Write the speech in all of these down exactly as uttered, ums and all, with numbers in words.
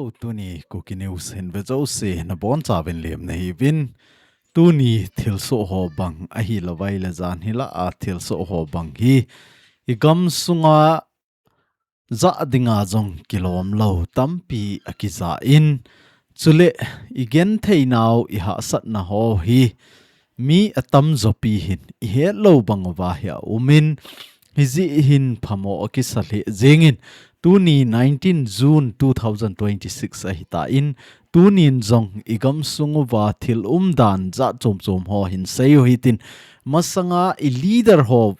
Tuni Kuki News hin vejouse nabonchauvin lemna hiuvin. Tuni thilsoh ho bang ahilouvai le jan hila a thilsoh ho bang hi igam sunga jah dinga jong kilom lou tampi akija in, chule igenthei nau ihahsatna ho hi mi atamjo pi hin ihet lou bang uva hi aumin, hijeh hin phamo akisa lheh jengin, tuni nineteen June two thousand twenty-six ahitan, tunin jong igam sung uva thil umdan jat chom chom ho hin seiu hitin, masanga ileader hon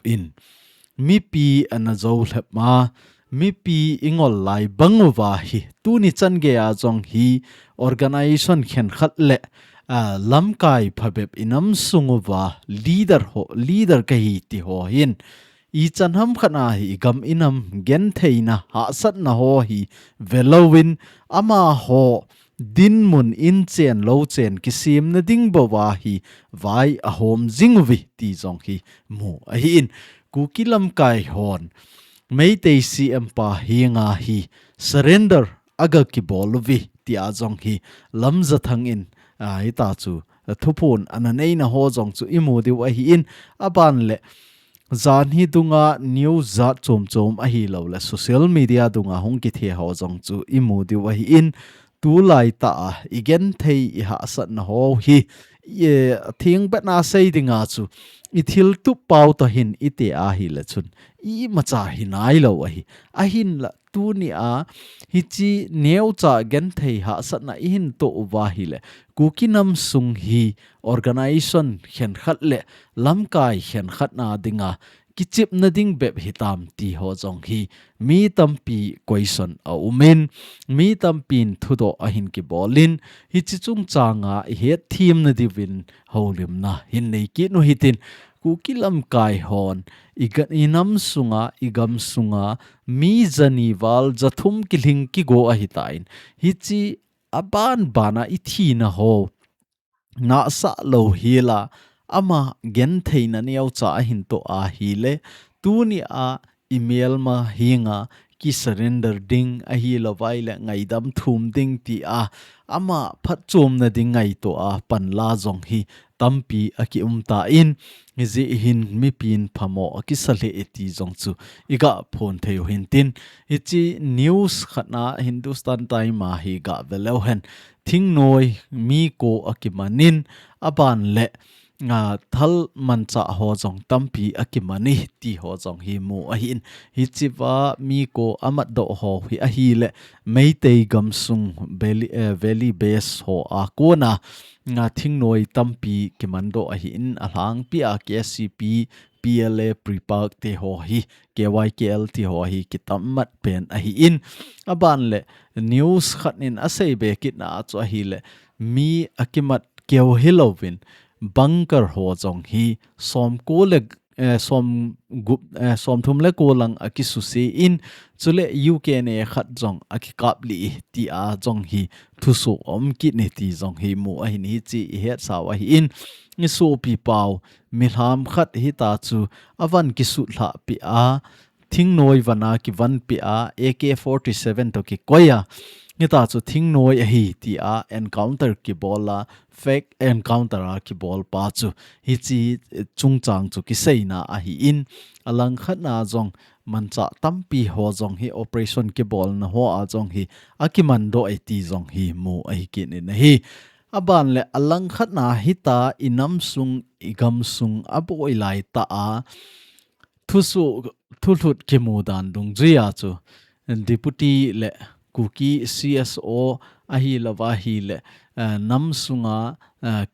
mipi ana jou lhep ma, mipi ingol lai bang uva hi, tuni chan geiya jong hi organization khenkhat le, a, lamkai phabep inam sung uva leader ho, leader kahi ti ho hin, ichan ham khat a hi igam inam gentheina hahsatna ho hi velouvin, amaho dinmun inchen louchen kisemna ding bou a hi vai ahom jing uve ti jong hi mu ahin, Kuki lamkai hon Meitei C M pa henga hi surrender aga kibol uve tia jong hi Lamjathang in, a, hita chu thuphon ana neina ho jong chu imu diu ahin, aban le jan hi dunga news jat chom chom ahilou le social media dunga hung kithe ho jong chu imu diu ahin, tulai tah a igenthei ihahsatna ho hi, e, thingbetna sei dinga chu ithil tup pau toh hin ite ahile chun imacha hi nailou ahi. Ahinla tunia hiche neocha genthei hahsatna ihin toh uva hile, Kuki nam sung hi organization khenkhat le lamkai khenkhat na dinga kichepna ding bep hitam ti ho jong hi mi tampi question aumin, mi tampin thudoh ahin kibolin, hiche chungchanga ihetthem na diuvin houlimna hin nei kit u hitin, Kuki lamkai hon iga, inam sunga, igam sunga mi jani val jathum kilhing kigo ahitan, hiche aban bana ithina ho nahsah lou hila, ama gentheina neocha ahin toh ahile, tunia imelma henga kisurrender ding ahilouvai le ngaidam thum ding tia ama phatchomna ding ngaito a panla jong hi tampi akium tan, hijeh hin mipin phamo akisa lheh e ti jong chu iga phon thei u hintin, hiche news khat na Hindustan Times a hi ga veleu hen, thingnoi mi ko akimanin, aban le, a, thal manchah ho jong tampi akiman e ti ho jong hi mu ahin, hichea mi ko amatdoh ho hi ahile Meitei gamsung valley, eh, valley base ho a kona, a, thingnoi tampi kimandoh ahin, alhangpia K C P, P L A, PREPAK te ho hi, K Y K L te ho hi kitammat pen ahin, aban le news khat in asei be kitna a chu ahile mi akimat keu hilouvin bunker ho jong hi somko le, eh, somgup, eh, somthum le ko lang akisuse in, chule U K ne khat jong akikaplih e tia jong hi thusoh aum kit e ti jong hi mu ahin, hiche ihetsau ahin, isopi pau milham khat hita chu avan kisutlhah peh a, thingnoi vana kivan peh a, A K forty-seven toh kikoi a, hita chu thingnoi ahi tia encounter kibol a, fake encounter a kibol pa chu hiche chungchang chu kiseina ahin, alangkhat na jong manchah tampi ho jong hi operation kibolna ho a jong hi akimandoh e ti jong hi mu ahi kit in ahi. Aban le alangkhat na hita inam sung igam sung aboi lai tah a thusoh, thulhut kimu dan dungjuia chu Deputy le Kuki C S O ahilouva hile, eh, nam sunga, eh,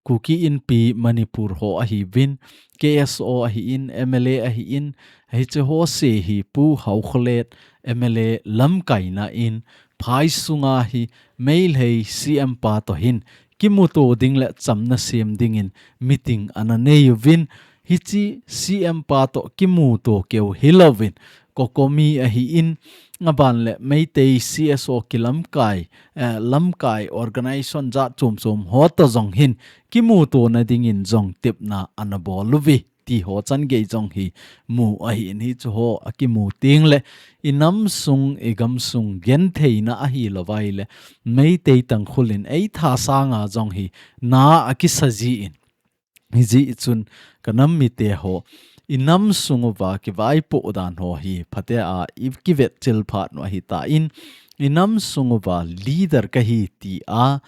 Kuki Inpi Manipur ho ahiuvin, K S O ahin, M L A ahin, hiche ho se hi Pu Haokholet M L A lamkaina in, phai sunga hi Meitei C M pa toh hin kimuto ding le chamna sem dingin meeting ana neiuvin, hiche C M pa toh kimuto keu hilouvin, COCOMI ahin, aban le Meitei C S O kilamkai, eh, lamkai organization jat chom chom ho toh jong hin kimutona dingin jong tepna ana bol uve. ti ho chan gei jong hi mu ahin, hichu ho akimu teng le i nam sung i gam sung gentheina ahilou vai le Meitei Tangkhul in eitha sanga jong hi na akisa ji in. Hijeh chun ka nam mite ho, i nam sung uva kivaipoh dan ho hi phatea i kivetchil phat u ahitan, i nam sung uva leader kahi tia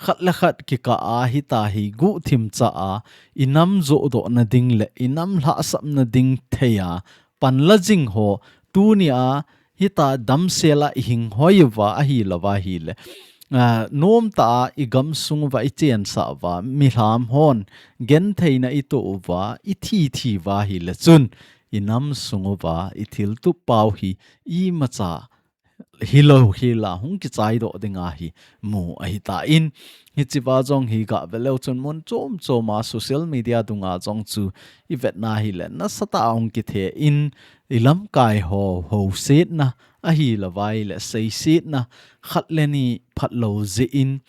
khat le khat kikah a hita hi guhthim cha a i nam johdoh na ding le i nam lhahsam na ding thei a panla jing ho, tunia hita damsel a i hing hoi uva ahilou va ahile, a, nomtah a i gam sung uva i chensah uva, milham hon gentheina i toh uva, i thi thi uva ahile chun i nam sung uva i thiltup pau hi imacha hilou hel a hung kichaidoh dinga hi mu ahitan, hichea jong hi gah veleu chun mun chom chom a social media dunga jong chu i vetna hile nasatah a hung kithe in, i lamkai ho, hosetna ahilou vai le seisetna khat le ni phatlou jeh in,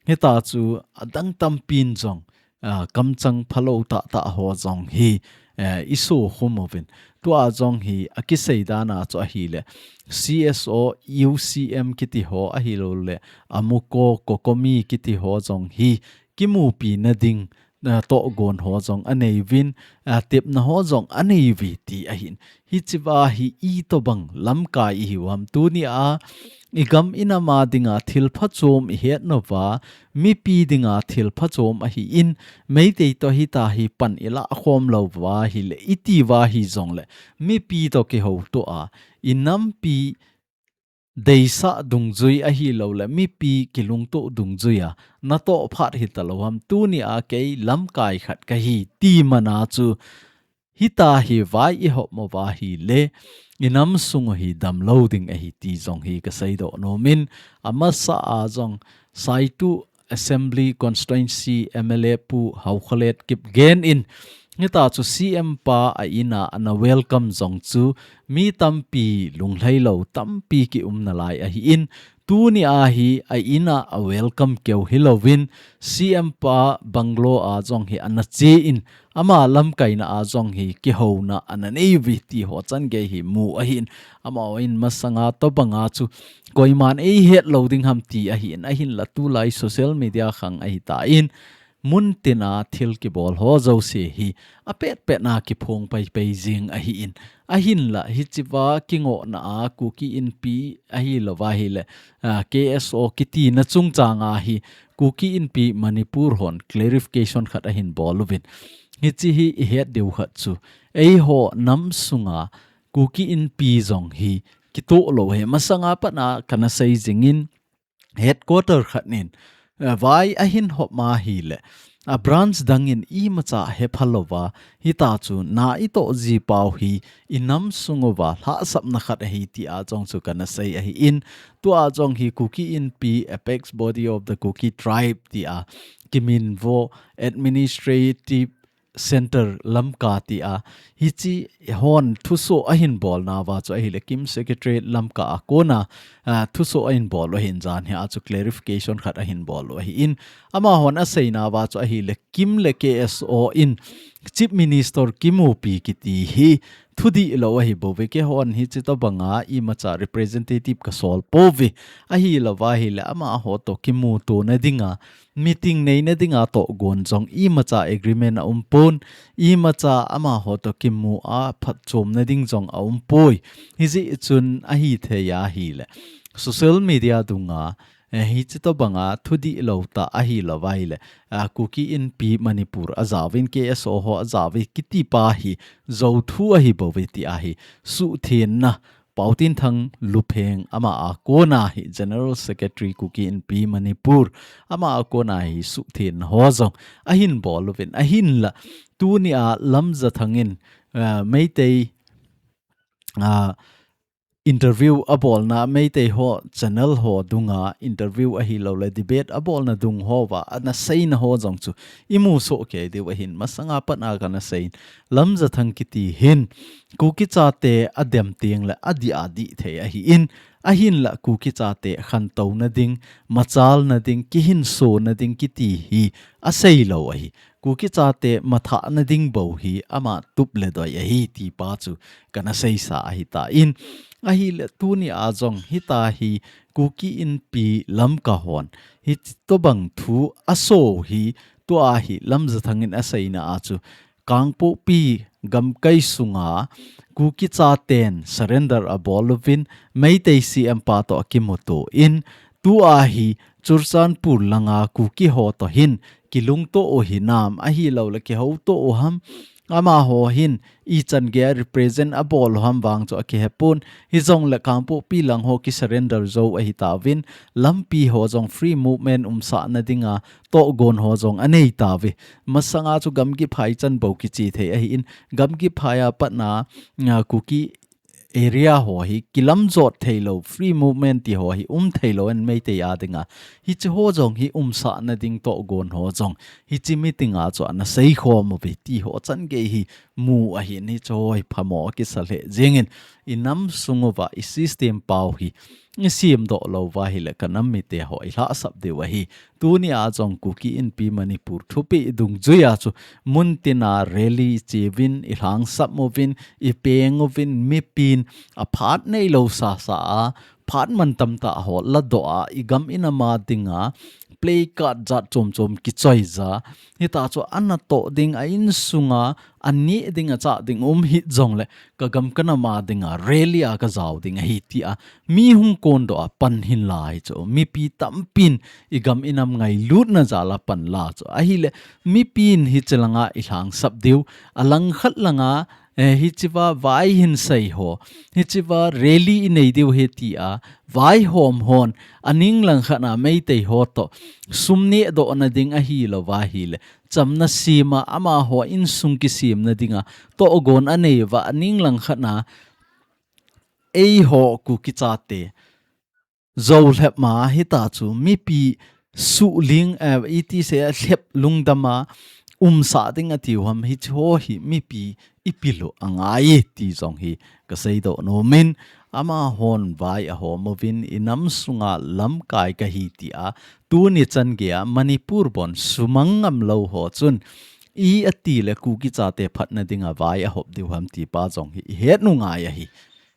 hita chu adang tampin jong, a, kamchang phalou tahtah ho jong hi, eh, i sokhum uvin. Tua jong hi akisei dan a chu ahile C S O, U C M kiti ho ahilou le, AMUCO, COCOMI kiti ho jong hi kimupi na ding, a, tohgon ho jong anei uvin, a, tepna ho jong anei uve ti ahin. Hichea hi itobang lamkai i hiu ham, tunia i gam i nam a dinga thil phachom i het nauva, mipi dinga thil phachom ahin, Meitei toh hita hi pan i lah khom lou uva ahile, i ti uva hijongle, mipi toh kihoutoh a, i nampi deisah dungjui ahilou le, mipi kilungtoh dungjui a natoh phat hita lou ham, tunia kei lamkai khat kahi ti mana chu hita hi vai i hop mo uva ahile, i nam sung u hi damlou ding ahi ti jong hi ka seidoh nom in, amasa a jong Saitu Assembly Constituency M L A Pu Haokholet Kipgen in, hita chu C M pa a in a ana welcome jong chu mi tampi lungheilou tampi kium nalai ahin, tunia hi a in a a welcome keu hilouvin, C M pa bungalow a jong hi ana che in, ama lamkaina a jong hi kihouna ana nei uve ti ho chan gei hi mu ahin, amahon masanga tobanga chu koiman eihet lou ding ham ti ahin, ahinla tulai social media khang ahitan, mun tina thil kibol ho jouse hi apet pet na kiphong pai pai jing ahin, ahinla hichea kingohna a Kuki Inpi ahilou va ahile, a, K S O kiti na chungchang a hi Kuki Inpi Manipur hon clarification khat ahin bol uvin. Hiche hi i het diu khat chu, eiho nam sunga Kuki Inpi jong hi kitoh lou hi masanga pat a kana sei jingin, headquarter khat nin, eh, vai ahin hop ma ahile, a branch dang in imacha hepha louva, hita chu na i toh ji pau hi i nam sung uva lhahsamna khat ahi tia jong chu kana sei ahin, tua jong hi Kuki Inpi, Apex Body of the Kuki Tribe tia kiminvo, Administrative Center Lamka tia, hiche hon thuso ahin bolna uva chu ahile, Kim Secretariat Lamka a kona, a, thuso ahin bol u ahin, jan hi a chu clarification khat ahin bol u ahin, amahon aseina uva chu ahile, Kim le K S O in Chief Minister kimupi kiti hi thudihlou ahi bouve, keihon hiche tobanga imacha representative kasol pouve, ahilou va ahile amaho toh kimuto na dinga, meeting neina dinga tohgon jong imacha agreement aumpon, imacha amaho toh kimu a phatchomna ding jong aumpoi. Hijeh chun ahithei ahile, social media dunga, eh, hiche tobanga thudihlou tah ahilou va ahile, a, Kuki Inpi Manipur ajaovin, K S O ho ajaove kiti pa hi jouthu ahi bouve tia hi suhthenna Paotinthang Lupheng ama a kona hi General Secretary Kuki Inpi Manipur ama a kona hi suhthenna ho jong ahin bol uvin, ahinla tunia Lamjathang in, ah, Meitei, ah, interview abolna, Meitei ho channel ho dunga interview ahilou le debate abolna dung houva ana seina ho jong chu i musoh kei diu ahin, masanga pat a kana seiyin, Lamjathang kiti hin Kuki chate adem teng le adih adih thei ahin, Ahinla Kuki chate khantouna ding, machalna ding, kihinsona ding kiti hi asei lou ahi. Kuki chate mathahna ding bou hi ama tup le doi ahi ti pa chu kana seisa ahitan. Ahile tuni a jong hitia hi Kuki Inpi Lamka hon hitobang thu aso hi tua hi Lamjathang in aseina a chu Kangpokpi gamkai sunga Kuki chaten surrender abol uvin, Meitei C M pa toh akimuto in, tua hi Churachandpur langa Kuki ho toh hin kilungto u hinam, ahilou le kihouto u ham, amaho hin ichan geiya represent abol u ham vang chu akihepon, hijongle Kangpokpi lang ho kisurrender jou ahitauvin, lampi ho jong free movement umsahna dinga tohgon ho jong aneitauve. Masanga chu gamgi phai chan bou kiche thei ahin, gamgi phai a patna, a, Kuki area ho hi kilamjot theilou, free movement ti ho hi um theilou in Meitei a dinga. Hiche ho jong hi umsahna ding tohgon ho jong hiche meeting a chu ana seikhom uve ti ho chan gei hi mu ahin, hiche ho hi phamo kisa lheh jengin, inam sung uva i system pau hi isemdoh lou uva ahile kanam mite ho ilhahsap diu ahi. Tuni a jong Kuki Inpi Manipur thupeh dungjui a chu muntina rally iche uvin, ilhangsap uvin, ipeng uvin, mipin aphat neilou sasa a, phat mantam tah ho ladoh a, igam inam a dinga placard jat chom chom kichoija, hitia chu anatoh ding, a insunga aneh ding, achah ding um hih jongle kagam kanam a dinga rally a kajao ding ahi tia mi hung kondoh a pan hinla hichu mipi tampin igam inam ngailutna jal a panla chu ahile, mipin hiche langa ilhangsap diu, alangkhat langa, eh, hichea vai hinsei ho, hichea rally inei diu ahi tia vaihom hon aning langkhat a Meitei ho toh sum nehdohna ding ahilouva ahile, chamna sem a amaho insung kisemna dinga tohgon anei uva, aning langkhat a eiho Kuki chate jou lhep ma hitia chu mipi suhling, eh, iti seileh lhep lungdam a umsah ding atiu ham, hiche ho hi mipi ipi lou angai ti jong hi kaseidoh nom in, amahon vai ahom uvin inam sunga lamkai kahi tia tuni chan geiya Manipur bon sumang ngam lou ho chun i ati le Kuki chate phatna dinga vai ahop diu ham ti pa jong hi ihet u ngai ahi.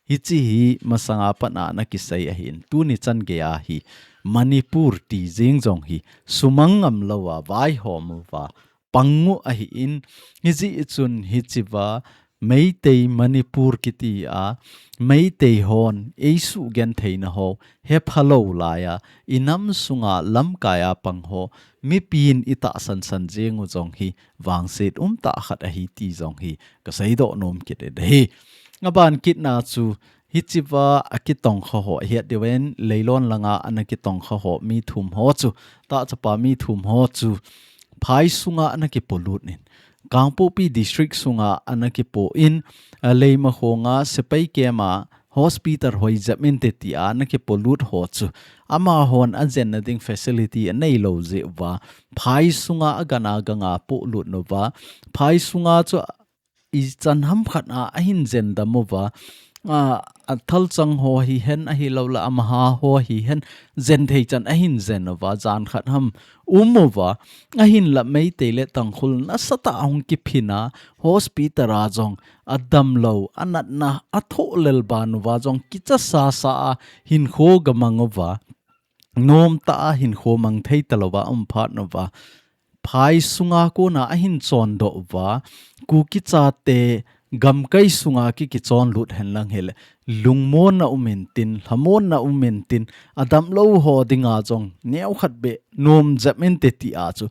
Hiche hi masanga pat a ana kisei ahin, tuni chan geiya hi Manipur ti jeng jong hi sumang ngam lou a vaihom uva pang u ahin, hijeh chun hichea Meitei Manipur kiti a Meitei hon eisugenthei na ho hepha lou laiya inam sunga lamkai a pang ho mipin itahsan san jeng u jong hi vangset umtah khat ahi ti jong hi kaseidoh nom kit e ahi. Aban kitna chu hichea akitongkha ho, hiat diuvin Leilon langa ana kitongkha ho mi thum ho chu, tahchapa mi thum ho chu phai sunga ana kipolut in, Kangpokpi district sunga ana kipo in, a, Leimakhong a sepai camp a hospital hoi jep inte tia ana kipolut ho chu amahon ajenna ding facility anei lou jeh uva phai sunga agana ganga polut uva, phai sunga chu ichan ham khat a ahin jendam uva, a, athalchang ho hihen ahilou le amaha ho hihen jenthei chan ahin jen uva, jan khat ham um uva, ahinla Meitei le Tangkhul nasatah a hung kiphin a hospital a jong adam lou, anatna athoh lel ban uva jong kicha sasa a hinkho gamang uva, nomtah a hinkho mang thei talouva um phat uva, phai sunga kona ahin chondoh uva, Kuki chate gamkai sunga ki, kichonlut henlang hile lungmonna um intin, lhamonna um intin, adam lou ho dinga jong neokhat beh nom jep inte tia chu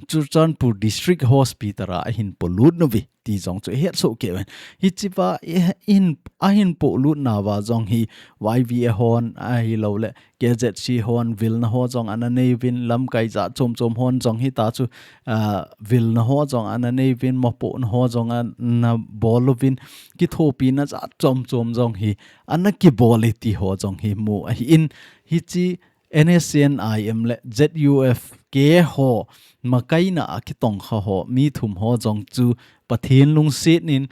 Churachandpur District Hospital a ahin polut uve ti jong chu ihet soh kei uvin. Hichea i, in, ahin polut nauva jong hi Y V A hon ahilou le K Z C hon vilna ho jong ana nei uvin, lamkai jat chom chom hon jong hitia chu, a, vilna ho jong ana nei uvin, mopohna ho jong ana bol uvin, kithopina jat chom chom jong hi ana kibol e ti ho jong hi mu ahin, hiche N S C N I M le Z U F K ho makaina a kitongkha ho mi thum ho jong chu Pathen lungset in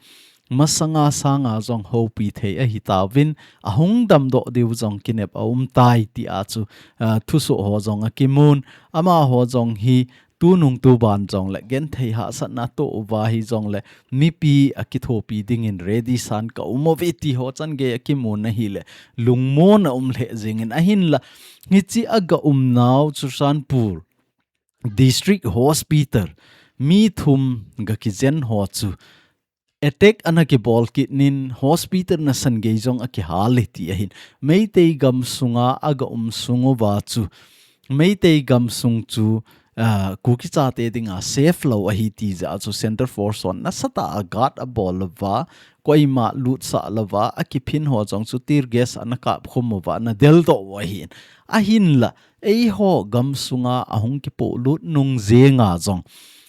masanga sanga jong houpi thei ahi tauvin, ahung damdoh diu jong kinep aum tai tia chu, ah, thusoh ho jong akimun, amaho jong hi tunung tuban jongle genthei hahsatna toh uva hijongle mipi akithopi dingin ready san ka um uve ti ho changei akimun ahile lungmon aum lheh jingin ahinla hiche aga umnau Churachandpur District Hospital mi thum ga kijen ho chu attack ana kibol kit nin hospital nasan gei jong akihal e ti ahin. Meitei gam sunga aga um sung uva chu Meitei gam sung chu, ah, Kuki chate dinga safe lou ahi ti jeh a chu Centre Force hon nasatah a guard abol uva, koima lutsah louva, akiphin ho jong chu tear gas ana kap khum uva, ana deldoh u ahin. Ahinla, eiho gam sunga ahung kipolut nung jenga jong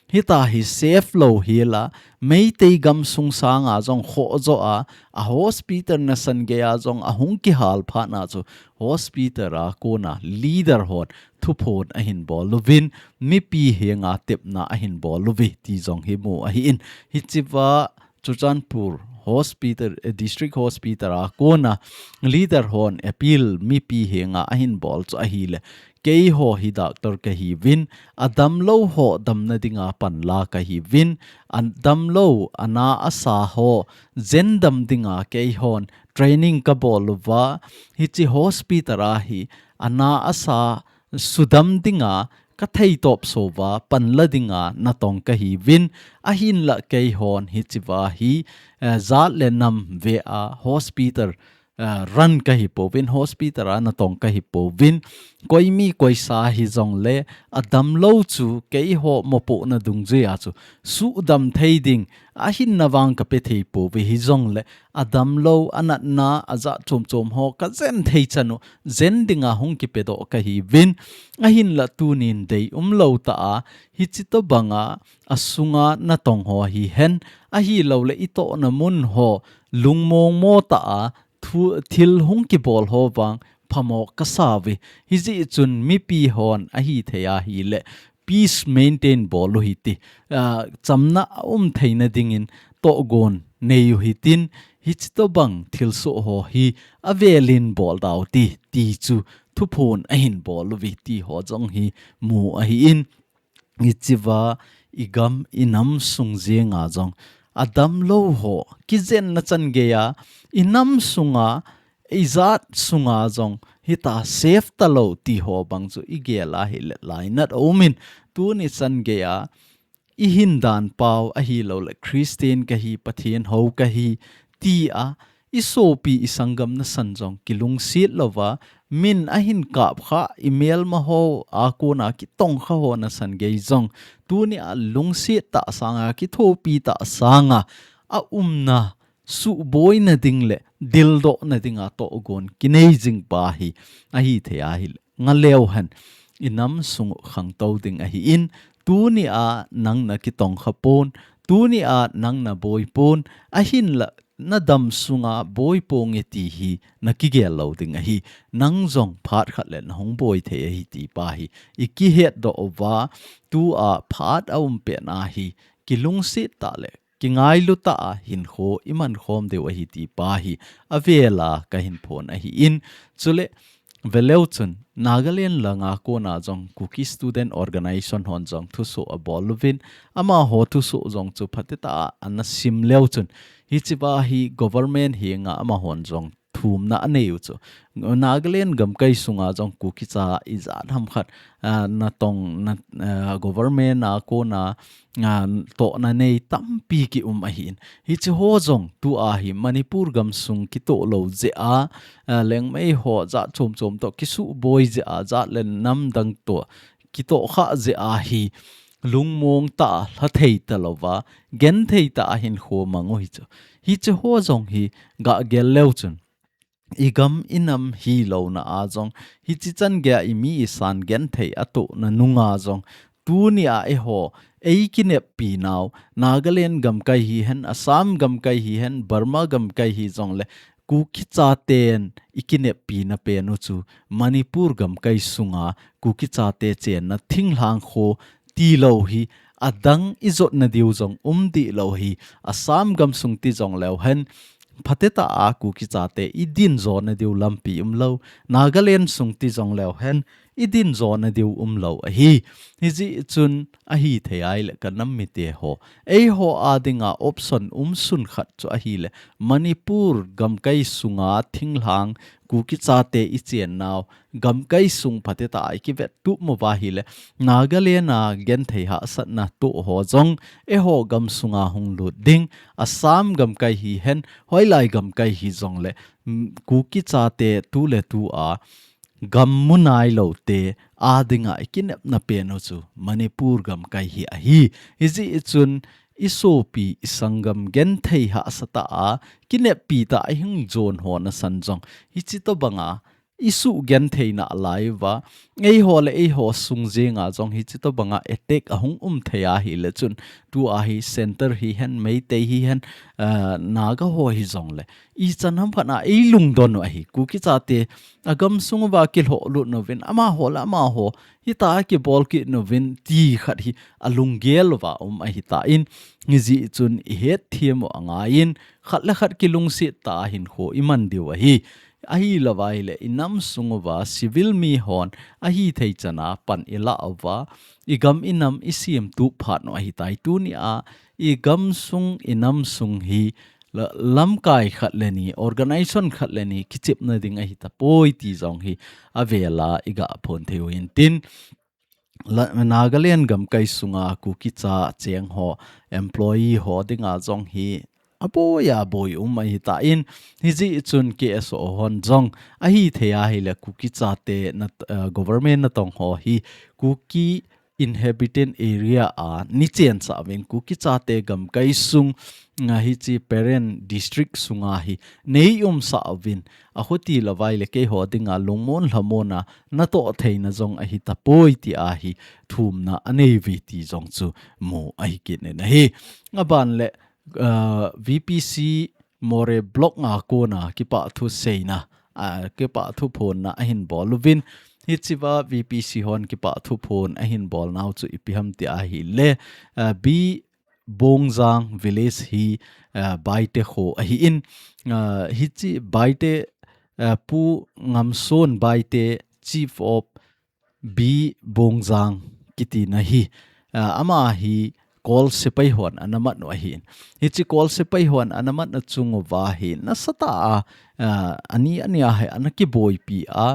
hitia hi safe lou hela, Meitei gam sung sanga jong khoh jo a, a hospital nasan gei a jong ahung kihal phat na chu hospital a kona leader hon thuphon ahin bol uvin, mipi henga tepna ahin bol uve ti jong hi mu ahin. Hichea Churachandpur Hospital, eh, District Hospital a kona leader hon appeal mipi henga ahin bol chu ahile, keiho hi doctor kahiuvin, adamlou ho damna dinga panla kahiuvin, adamlou ana asa ho jendam dinga keihon training kabol uva, hiche hospital a hi ana asa sudam dinga kathei topso uva panla dinga natong kahiuvin, ahinla keihon hichea hi, eh, jat le nam vea hospital, eh, run kahi pouvin, hospital a natong kahi pouvin, koimi koisa hijongle adamlou chu keiho mopohna dungjuia chu sudam thei ding ahinna vang kape thei pouve hijongle adamlou, anatna, ajat chom chom ho kajen thei chanu, jen dinga hung kipedoh kahiuvin, ahinla tunin deium lou tah a, hiche tobanga, asunga natong ho hihen, ahilouleh itohna mun ho, lungmong mo tah a, thu, thil hung kibol ho vang, phamo kasauve, hijeh chun mipi hon ahithei ahile, peace maintain bol u hite, ah, chamna aum theina dingin tohgon nei u hitin, hiche tobang thilsoh ho hi avelin bol dau hite, ti chu thuphon ahin bol uve ti ho jong hi mu ahin, hichea igam inam sung jenga jong adamlou ho kijenna chan geia inam sunga ijat sunga jong hitia safe talou ti ho bang chu igel ahile lainat aumin, tuni chan geia ihin dan pau ahilouleh Christian kahi, Pathen hou kahi, tia isopi isanggam nasan jong kilungset louva, min ahin kapkha imelma ho a kona kitongkha ho nasan gei jong, tunia lungset tah sanga, kithopi tah sanga, aumna suhboina ding le dildohna dinga tohgon kinei jing pa hi ahithei ahile, ngaleu hen, inam sung u khangtou ding ahin, tunia nang nakitongkha pon, tunia nang naboi pon, ahinla nadam sunga boi ponge ti hi nakigel lou ding ahi, nang jong phat khat le nahung boi thei ahi ti pa hi ikihetdoh uva, tua phat aum pet na hi kilungset tah le kingailu tah a hinkho iman khom diu ahi ti pa hi avela kahin phon ahin, chule veleu chun Nagaland langa kona jong Kuki Student Organization hon jong thusoh abol uvin, amaho thusoh jong chu phatecha a ana sim leu chun, hichea hi government henga amahon jong thumna anei u chu. Nagaland gamkai sunga jong Kuki cha ijat ham khat, ah, natong, na, ah, government a kona, ah, tohna nei tampi kium ahin. Hiche ho jong tua hi Manipur gamsung kitoh lou jeh a, ah, Liangmai ho jat chom chom toh kisuhboi jeh a, jat le nam dang toh kitohkha jeh a hi lungmong tah a lhathei talouva, genthei tah a hinkho mang u hi chu. Hiche ho jong hi gah gel leu chun igam inam hilouna a jong, hiche chan geia imi isan genthei atohna nunga jong, tunia eiho eikineppi nau, Nagaland gamkai hihen, Assam gamkai hihen, Burma gamkai hijongle, Kuki chaten ikineppina pen u chu Manipur gamkai sunga Kuki chate chenna thinglhang kho tilou hi, adang ijotna diu jong umdeh lou hi, Assam gamsung ti jongleu hen, phatecha a Kuki chate idin jona diu lampi umlou, Nagaland sung ti jongleu hen, idin jona diu umlou ahi. Hijeh chun ahithei ahile kanam mite ho, eiho a dinga option umsun khat chu ahile, Manipur gamkai sunga thinglhang Kuki chate ichennau, gamkai sung phatecha a ikivettup uva ahile, Nagaland a genthei hahsatna toh ho jong eiho gamsunga hunglut ding, Assam gamkai hihen, hoilai gamkai hijongle, mm, Kuki chate tuletu a gam mu nailoute a dinga ikinepna pen u chu Manipur gamkai hi ahi. Hijeh chun isopi isanggam genthei hahsa tah a, kineppi tah a ihung jon ho nasan jong hiche tobanga isuh genthei nalai uva, eiho le eiho sung jenga jong hiche tobanga attack ahung um thei ahile chun, tua hi center hihen, Meitei hihen, ah, Naga ho hijongle, ichan ham khat a eilungdon u ahi. Kuki chate agamsung uva kilhohlut uvin, amaho le amaho hitia kibol kit uvin ti khat hi alunggel uva um ahitan, hijeh chun ihetthem u angaiyin, khat le khat kilungset tah a hinkho iman diu ahi. Ahilou ahile inam sung uva civil mihon ahithei chana pan ilah uva, igam inam isemtup phat u ahitai. Tunia igamsung inamsung hi la-, lamkai khat le ni, organization khat le ni kichepna ding ahitapoi ti jong hi avela iga phon thei u hintin, la-, Nagaland gamkai sunga Kuki cha cheng ho, employee ho dinga jong hi aboi aboi um ahitan, hijeh chun K S O hon jong ahithei ahile Kuki chate na, eh, government natong ho hi Kuki inhabitant area a neichensah uvin, Kuki chate gamkai sung, ah, hiche Peren district sunga hi neiumsah uvin, akhuti lou ahile keiho dinga lungmon lhamon a natoh theina jong ahitapoi tia hi thumna aneiuve ti jong chu mu ahikit in ahi. Aban le, ah, V P C Moreh block a kona kipathu seina, ah, kipathu phonna ahin bol uvin, hichea V P C hon kipathu phon ahin bolnau chu ipi ham ti ahile, ah, B Bongjang village hi, ah, Baite kho ahin, ah, hiche Baite, ah, Pu Ngamson Baite, Chief of B Bongjang kitina hi, ah, ama hi Kol sepai hon ana mat u ahin. Hiche Kol sepai hon ana matna chung uva hi nasatah a, ah, ani ani a hi ana kiboipi a,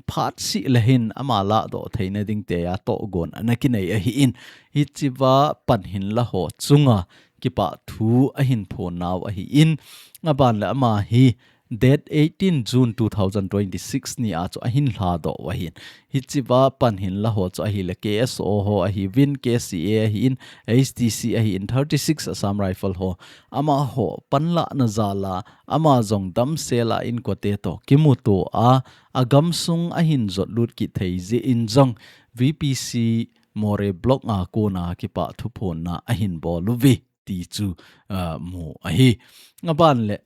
phat seh le hin ama ladoh theina ding tia tohgon ana kinei ahin. Hichea pan hinla ho chunga kipathu ahin phonnau ahin. Aban le ama hi date eighteen June two thousand twenty-six ni a chu ahin ladoh u ahin. Hichea pan hinla ho chu ahile K S O ho ahiuvin, K C A ahin, H T C ahin, thirty-six Assam Rifle ho, amaho panlahna jal a, ama jong damsel a inkote toh kimuto a, agamsung ahin jotlut kit thei jeh in jong V P C Moreh block a kona kipathu phonna ahin bol uve ti chu, ah, mu ahi. Aban le,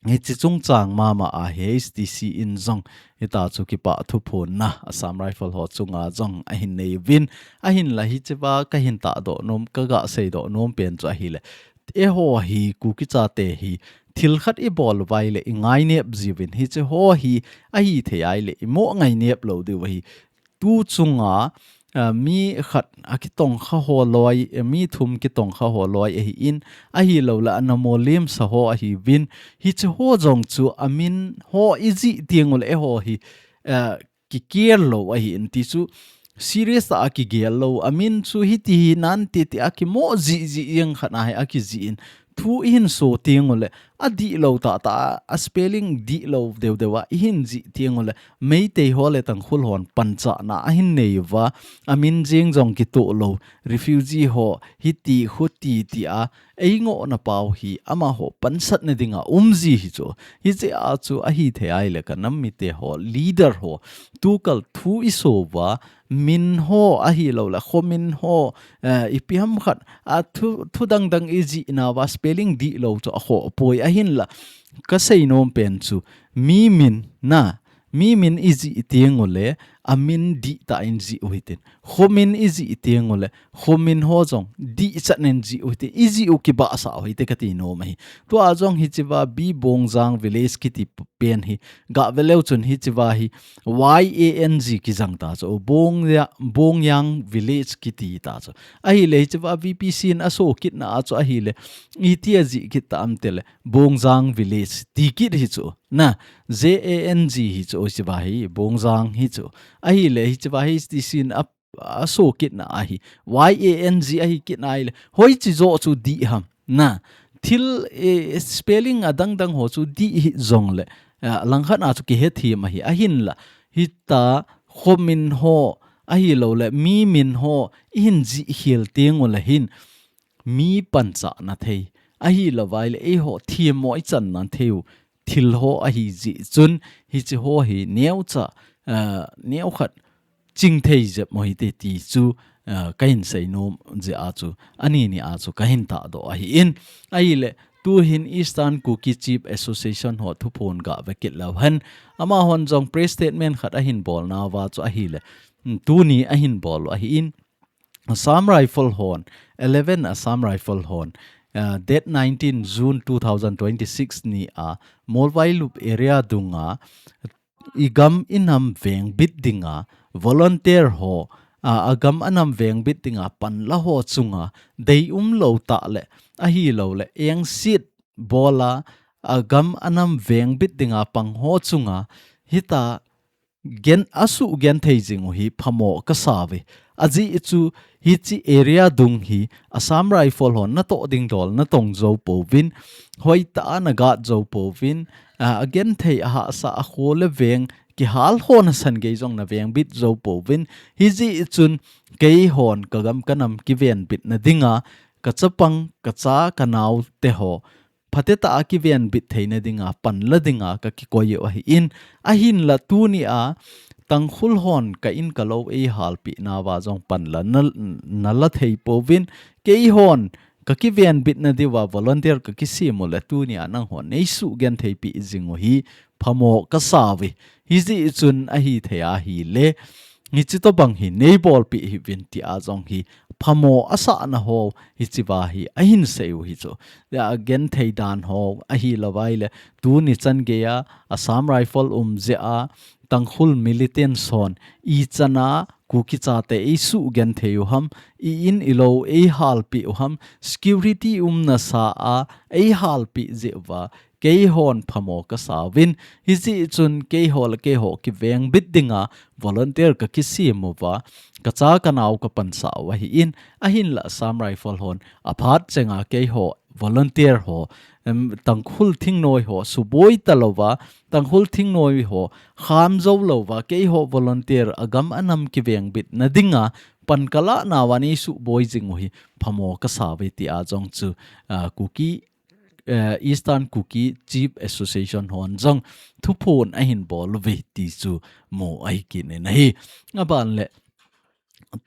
hiche chungchang mama a hi H T C in jong hitia chu kipathu phonna Assam Rifle ho chunga jong ahin nei uvin, ahinla hichea kahin tahdoh nom, kaga seidoh nom pen chu ahile, eiho hi Kuki chate hi thil khat ibol uva ahile ingainep jiuvin, hiche ho hi ahithei ahile imo ngainep lou diu ahi. Tu chunga, ah, mi khat akitongkha ho loi, eh, mi thum kitongkha ho loi ahin, ahilouleh ana molemsa ho ahiuvin, hiche ho jong chu amin ho ijih teng uleh eiho hi, ah, kigel lou ahin ti chu serious a kigel lou, amin chu hiti hi nante tia kimo jih jih jeng khat ahi akijih in, thu ihin so teng uleh, adihlou tahtah a, a spelling dihlou deuh deuh a ihin jih teng uleh, Meitei ho le Tangkhul hon panchahna ahin nei uva, amin jeng jong kitoh lou, refugee ho hiti khuti tia eingohna pau hi amaho pansatna dinga umji hichu. Hichea chu ahithei ahile kanam mite ho, leader ho, tukal thu iso uva, min ho ahilouleh khomin ho, eh, ipi ham khat, a thu, thu dang dang ijih nauva spelling dihlou chu akhoh poi ahinla. Kasei nom pen chu, mi min na, mi min ijih teng uleh, amin dihtah in jih u hitin. Khomin ijih teng uleh, khomin ho jong dihchat in jih u hitin. Ijih u kibahsah u hite kati nom ahi. Tua jong hichea B Bongjang Village kiti pen hi gah ve leu chun hichea hi Y A N G kijang ta chu. Bongya-, Bongyang Village kiti ta chu. Ahileh hichea V P C in aso kitna a chu ahileh. Itia jih kit ta am tileh. Bongjang Village ti kit hi chu. Na, J A N G hi chu, hichea hi, Bongjang hi chu. Ahileh hichea hi, ti sin a, aso kitna ahi. Y A N G ahi kitna ahileh. Hoiche joh chu dih ham. Na, thil, eh, spelling adang dang ho chu dih hi jongleh. Ah, langkhat a chu kihethem ahi. Ahinla, hita khomin ho, ahilouleh, mi min ho, ihin jih khel teng uleh hin. Mi panchah na thei. Ahilouva ahileh, eiho themmo ichan na thei u. Thil ho ahi jeh chun, hiche ho hi neocha, ah, neokhat chingthei jep mo hite ti chu, ah, kahin seinom jeh a chu, ani ni a chu kahin tahdoh ahin. Ahileh, tuhin Eastern Kuki Chief Association ho thuphon gah ve kit leu hen. Amahon jong press statement khat ahin bolnauva chu ahileh. Hmm, tuni ahin bol u ahin. Assam Rifle hon, eleven Assam Rifle hon, ah, date nineteen June two thousand twenty-six ni a, Molvailup area dunga, igam inam vengbit dinga, volunteer ho, ah, agam anam vengbit dinga, panla ho chunga, deium lou tah leh, ahilouleh, engset bola, agam anam vengbit dinga, pang ho chunga, hita, gen, asuh genthei jing u hi phamo kasa uve. Ajeh chu hiche area dung hi Assam Rifle hon natoh ding dol natong jou pouvin, hoitah a nagat jou pouvin, a, agenthei ahahsa a kho le veng kihal ho nasan gei jong navengbit jou pouvin, hijeh chun keihon kagam kanam kivenbitna dinga, kachapang, kacha, kanao te ho, phatetah a kivenbit theina dinga, panla dinga kakikoi u ahin, ahinla tuni a, Tangkhul hon ka in ka lou eihalpeh nauva jong panla na, nala thei pouvin, keihon kakivenbitna diuva volunteer kakisem uleh tuni a nanghon neisuh genthei peh jing u hi phamo kasa uve. Hijeh chun ahithei ahileh, hiche tobang hi neibolpeh hih uvin tia jong hi phamo asahna ho hichea hi ahin sei u hi chu. Agenthei dan ho ahilouva ahileh tuni chan geiya Assam Rifle um jeh a Tangkhul militants hon ichan a Kuki chate eisuh genthei u ham, i in i lou eihalpeh u ham, security umna sa a eihalpeh jeh uva, keihon phamo kasa uvin, hijeh chun keiho le keiho kivengbit dinga volunteer kakisem uva, kacha kanao kapansah u ahin, ahinla Assam Rifle hon aphat chenga keiho volunteer ho, em, Tangkhul thingnoi ho suboi talouva, Tangkhul thingnoi ho kham jou louva, keiho volunteer agam anam kivengbitna dinga pan kalah nauva neisuh boi jing u hi phamo kasa uve tia jong chu, ah, Kuki, eh, Eastern Kuki Chief Association hon jong thuphon ahin bol uve ti chu mu ahi kit in ahi. Aban leh,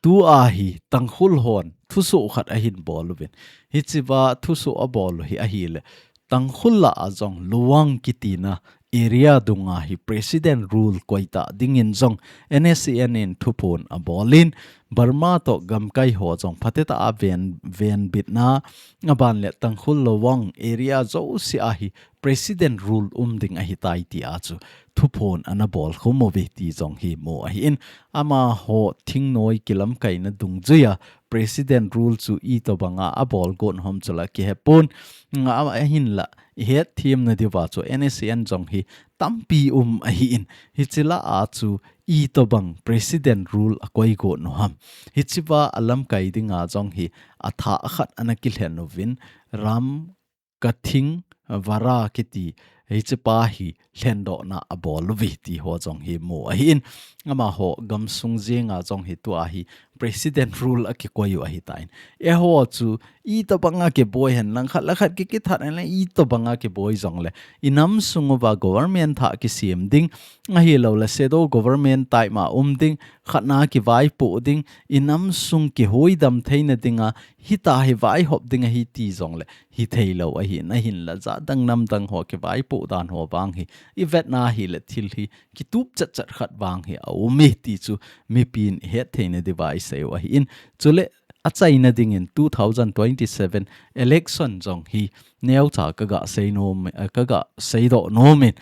tua hi Tangkhul hon thusoh khat ahin bol uvin. Hichea thusoh abol u hi ahileh, Tangkhul lah a jong Luang kitina area dunga hi President Rule koitah dingin jong N S C N in thuphon abolin, Burma toh gamkai ho jong phatetah a ven, venbitna, aban leh Tangkhul Luang area jouse a hi President Rule um ding ahitai tia chu thuphon ana bolkhum uve ti jong hi mu ahin, amaho thingnoi kilamkaina dungjuia President Rule chu itobanga abol got u ham chu la kihepon, nga ahinla ihetthemna diuva chu N S C N jong hi tampi um ahin, hiche lah a chu itobang President Rule akoi got u ham. Hichea alamkai dinga jong hi athah khat ana kilhen uvin, Ram Kathing Vara kiti, hichepa hi lhendohna abol uve ti ho jong hi mu ahin, amaho gamsung jenga jong hi tua hi President Rule akikoi u ahitan. Eiho chu itobanga kiboi hen, langkhat le khat kikithat hen leh itobanga kiboi jongleh, inam sung uva government thah kisem ding, ahilouleh shadow government type ma um ding, khatna kivaipoh ding, inam sung kihuhdam theina dinga, hita hi vaihop ding ahi ti jongleh, hithei lou ahin, ahinla jat dang nam dang ho kivaipoh podan ho vang hi i vetna hileh thil hi kitup chat chat khat vang hi a um e ti chu mipin i het theina diuva i seiu ahin. Chuleh achaina dingin two thousand twenty-seven election jong hi neocha ka ga sei nom, eh, ka ga seidoh nom in.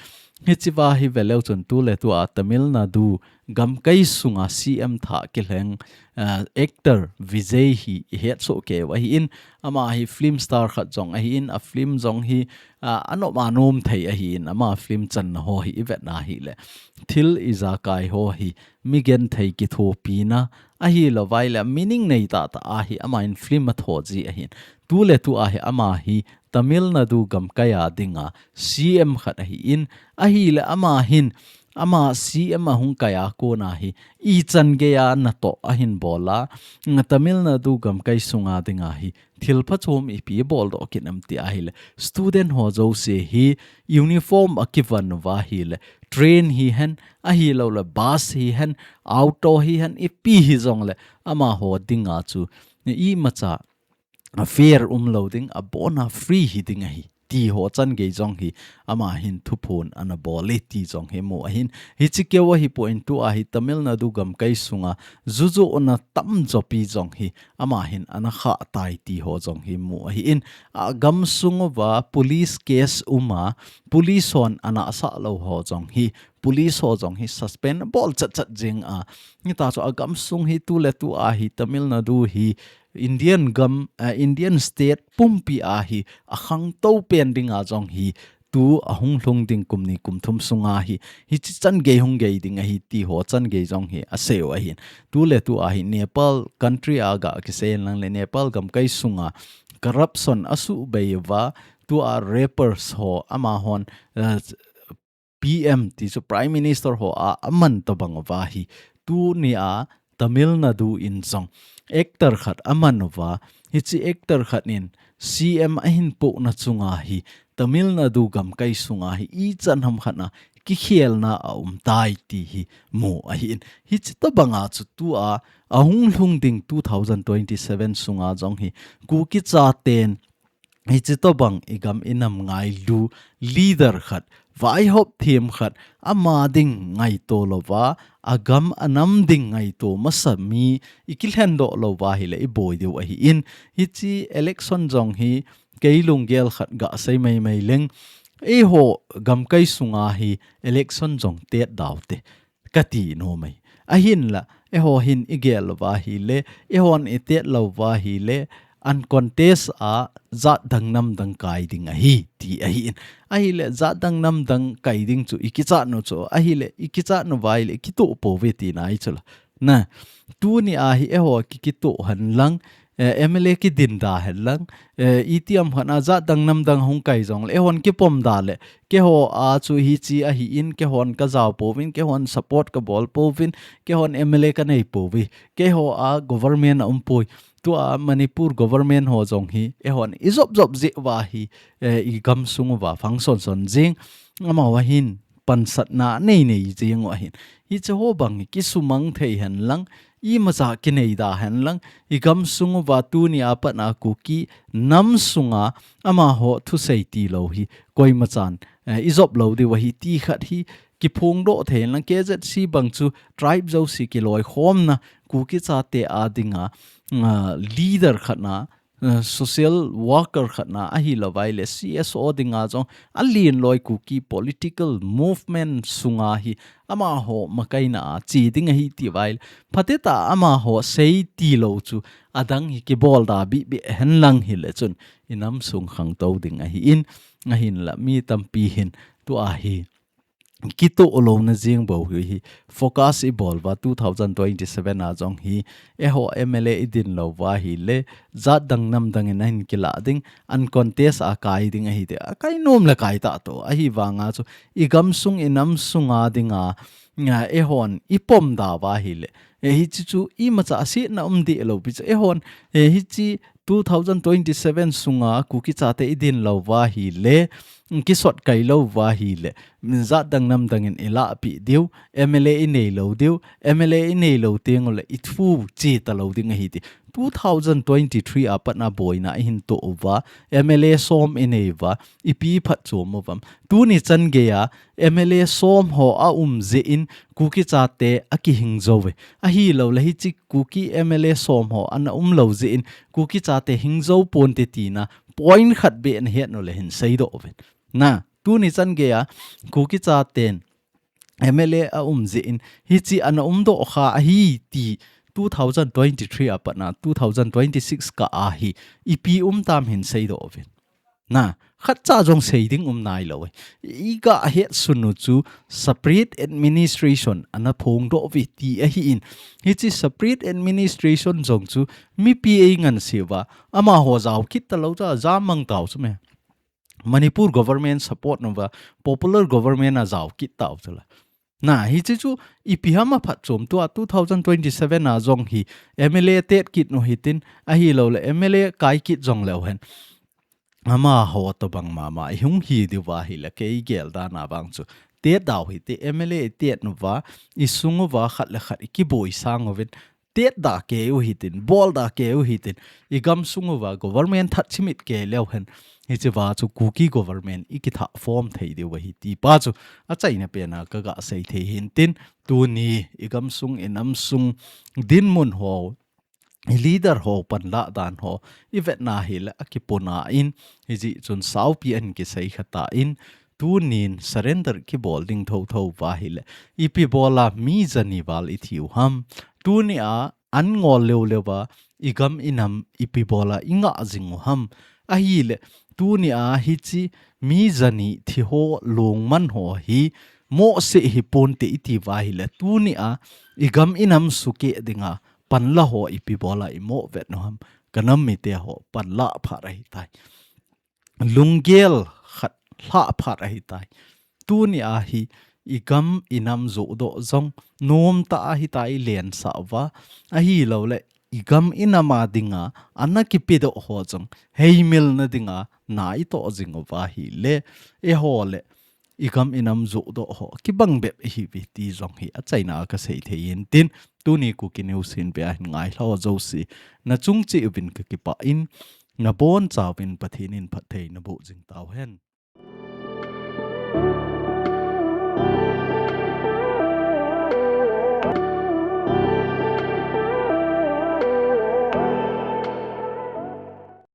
Hichea hi veleu chun tuletua Tamil Nadu gamkai sunga C M thah kilheng, eh, actor Vijay hi i hetsoh keiu ahin, ama hi film star khat jong ahin, a film jong hi, ah, anop a nom thei ahin, ama film channa ho hi i vetna hileh thil ijakai ho hi migenthei kithopina ahilouvai leh meaning nei tahtah a hi ama in film atho ji ahin. Tuletua hi ama hi Tamil Nadu gamkai a dinga C M khat ahin, ahileh ama hin ama C M ahung kai a kona hi ichan geiya natoh ahin bol a, Tamil Nadu gamkai sunga dinga hi thil phachom ipi boldoh kit em ti ahileh student ho jouse hi uniform akivon uva hileh train hihen, ahilouleh bus hihen, auto hihen, ipi hijongleh amaho dinga chu imacha fare umlou ding, abona free hi ding ahi ti ho changei jong hi ama hin thuphon ana bol e ti jong hi mu ahin. Hiche keu ahipoi, tua hi Tamil Nadu gamkai sunga jujouna tamjopi jong hi ama hin ana khah tai ti ho jong hi mu ahin. Agam sunguva police case uma, police hon ana sah lou ho jong hi, police ho jong hi suspend bol chat chat jing a. Hitia chu agam sung hi tuletua hi Tamil Nadu hi Indian gam, eh, Indian state pumpi a hi akhangtou pen dinga jong hi tu ahung lhung ding kum ni kum thum sunga hi, hiche changei hung gei ding ahi ti ho changei jong hi aseiu ahin. Tuletua hi Nepal country a ga kisei lang leh Nepal gamkai sunga corruption asuhbei uva, tua rappers ho amahon, eh, P M ti chu Prime Minister ho a aman tobang uva hi tunia Tamil Nadu in jong actor khat aman uva, hiche actor khat in C M ahin pohna chunga hi Tamil Nadu gamkai sunga hi ichan ham khat a kikhelna aum tai ti hi mu ahin. Hiche tobanga chu tua ahung lhung ding two thousand twenty-seven sunga jong hi Kuki chaten hiche tobang igam inam ngailu leader khat, vaihop them khat, ama ding ngaito louva, agam anam ding ngaito masa mi ikilhendoh louva hileh iboi diu ahin. Hiche election jong hi kei lunggel khat ga sei maimai leng, eiho gamkai sunga hi election jong tet daute kati nom e. Ahinla eiho hin igel uva hileh, eihon itet lou uva hileh, uncontest a jat dang nam dang kai ding ahi ti ahin. Ahileh jat dang nam dang kai ding chu ikichat nu chu, ahileh ikichat nu uva hileh kitoh pouve tina ahi chula. Na, tunia hi eiho ki, kitoh hen lang, eh, M L A kidin da hen lang, eh, itiham khat a jat dang nam dang hung kai jongleh, eihon kipom da leh, keiho a chu hiche ahin, keihon kajao pouvin, keihon support kabol pouvin, keihon M L A kanei pouve, keiho a government aum poi. Tua Manipur government ho jong hi eihon ijop jop jeh uva hi, eh, igam sunguva phang son son jing, amaho hin pansatna nei nei jing u ahin. Hiche ho bang hi kisumang thei hen lang, imacha kinei da hen lang, igam sunguva tunia pat a Kuki nam sunga amaho thusei tilou hi koimachan, eh, ijop lou diu ahi ti khat hi kiphongdoh thei hen lang. K Z C bang chu tribe jouse kiloikhomna Kuki chate a dinga, ah, leader khat na, eh, social worker khat na ahilouva hileh C S O dinga jong alen loi Kuki political movement sunga hi amaho makaina a che ding ahi tiuva hileh, phatecha amaho sei tilou chu adang hi kibol da bih bih hen lang hileh chun inam sung khangtou ding ahin. Ahinla mi tampi hin tua hi kitoh louna jing bou hi, hi focus ibol uva two thousand twenty-seven a jong hi, eiho M L A idin lou uva hileh, jat dang nam dang in ahin kilah ding, uncontest a kai ding ahi ti, akai nom leh kai tah to, ahivanga chu, igam sung inam sunga dinga, nga eihon ipom da uva hileh, eh, hiche chu imacha asetna um deh lou pi chu, eihon, eh, hiche two thousand twenty-seven sunga Kuki chate i din lou uva ahile, kisot kai lou uva ahile, min jat dang nam dang in i lahpeh diu, M L A i nei lou diu, M L A i nei lou teng uleh i thu che talou ding ahi ti. Two thousand twenty-three a pat na boina i hin toh uva, M L A som i nei uva, ipi phatchom uvam. Tuni chan geiya, M L A som ho a um jeh in Kuki chate a kihing jou ve. Ahilouleh hiche Kuki M L A som ho ana um lou jeh in Kuki chate hing jou ponte tina point khat beh na het uleh hin seidoh uvin. Na, tuni chan geiya Kuki chaten M L A a um jeh in hiche ana umdoh kha ahi ti two thousand twenty-three a pat na two thousand twenty-six kah a hi ipi um tam hin seidoh uvin. Na, khatcha jong sei ding um nailou e. I gah hetsun u chu separate administration ana phongdoh uve ti ahin. Hiche separate administration jong chu mipi ei ngansea uva, amaho jao kit talou cha, jam mang tau chu me. Manipur government support uva, popular government a jao kit tau chu la. Na, hiche chu ipi ham a phatchom, tua two thousand twenty-seven a jong hi M L A tet kit u hitin, ahilouleh M L A kai kit jong leu hen, amaho tobang mama i hung hi diu va ahile, kei gel dan a vang chu tet dau hite. M L A i tet uva, i sung uva khat le khat i kiboi sang uvin, tet da kei u hitin, bol da kei u hitin, i gamsung uva government that chimit kei leu hen, hiche va chu Kuki government i kitha form thei diu ahi ti pa chu achaina pen a ka gah sei thei hintin, tuni i gamsung, i namsung, dinmun ho, i leader ho panlah dan ho i vetna hile, akipuna in, hijeh chun saupi ahin kisei kha tan, tunin surrender kibol ding thotho uva ahile, ipi bola mi jani val i thi u ham? Tunia an ngol leu leu va i gam i nam ipi bola i ngah jing u ham? Ahile, tunia hiche mi jani thi ho lungman ho hi mohseh hi ponte i ti uva ahile, tunia i gam i nam sukeh dinga panla ho ipi bola i mo vet u ham? Ka nam mite ho panla phat ahitai. Lunggel khat lha phat ahitai. Tunia hi i gam i nam johdoh jong nomtah ahitai, i lensah uva. Ahilouleh i gam i nam a dinga ana kipedoh ho jong heimilna dinga na i toh jing uva ahile, eiho le i gam i nam johdoh ho kibang bep i hiuve ti jong hi achaina a ka sei thei hintin, tuni Kuki News hin ve a hin ngailhah ho jouse, na chung cheh uvin ka kipah in, na bonchauvin Pathen in phatthei na boh jing tauhen.